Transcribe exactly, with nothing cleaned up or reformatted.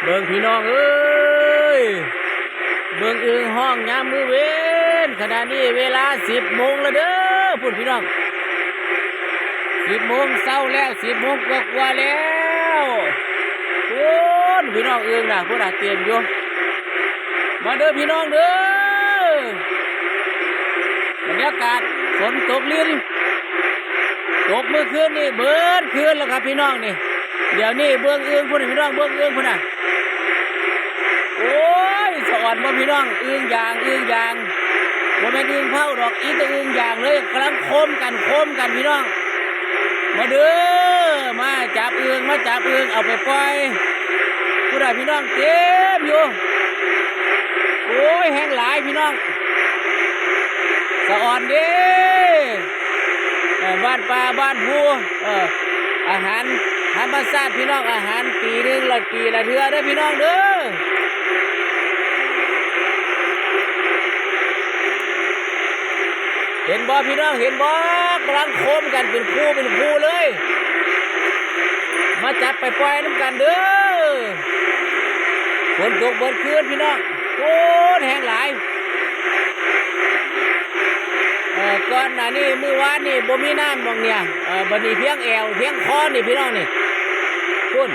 เบิ่งพี่น้องเอ้ย เบิ่งอึ่งฮ้องยามมื้อเว็น ขณะนี้เวลาสิบโมงแล้วเด้อ พุ้นพี่น้อง สิบโมงเช้าแล้ว สิบโมงกว่าๆแล้ว พุ้นพี่น้อง อึ่งน่ะ พุ้นน่ะ เต็มอยู่ มาเด้อพี่น้องเด้อ บรรยากาศฝนตกลิน ตกเมื่อคืนนี่เบิดคืนแล้วครับพี่น้องนี่ เดี๋ยวนี้เบิ่งอึ่งพุ้นน่ะพี่น้อง เบิ่งอึ่งพุ้นน่ะ โอ้ย สะออนบ่พี่น้อง อึ่งยาง อึ่งยาง บ่แม่นอึ่งเผาดอก อีแต่อึ่งยางเลย กำลังโคมกัน โคมกันพี่น้อง มาเด้อ มาจับอึ่ง มาจับอึ่ง เอาไปปล่อย พุ้นน่ะพี่น้อง เต็มอยู่ โอ้ย แฮงหลายพี่น้อง สะออนเด้ เอ่อ บ้านป่าบ้านภู เอ่อ อาหารธรรมชาติพี่น้อง อาหารปีหนึ่งละ ปีละเทื่อเด้อพี่น้องเด้อ เห็นบ่พี่น้อง เห็นบ่ กำลังโคมกันเป็นคู่เป็นคู่เลย มาจับไปปล่อยนำกันเด้อ ฝนตกเบิดคืนพี่น้อง โอ้ย แฮงหลาย เอ่อ ก่อนหน้านี้มื้อวานนี่บ่มีน้ำหม่องเนี่ย เอ่อ บัดนี้เพียงแอว เพียงคอนี่พี่น้องนี่ พุ้น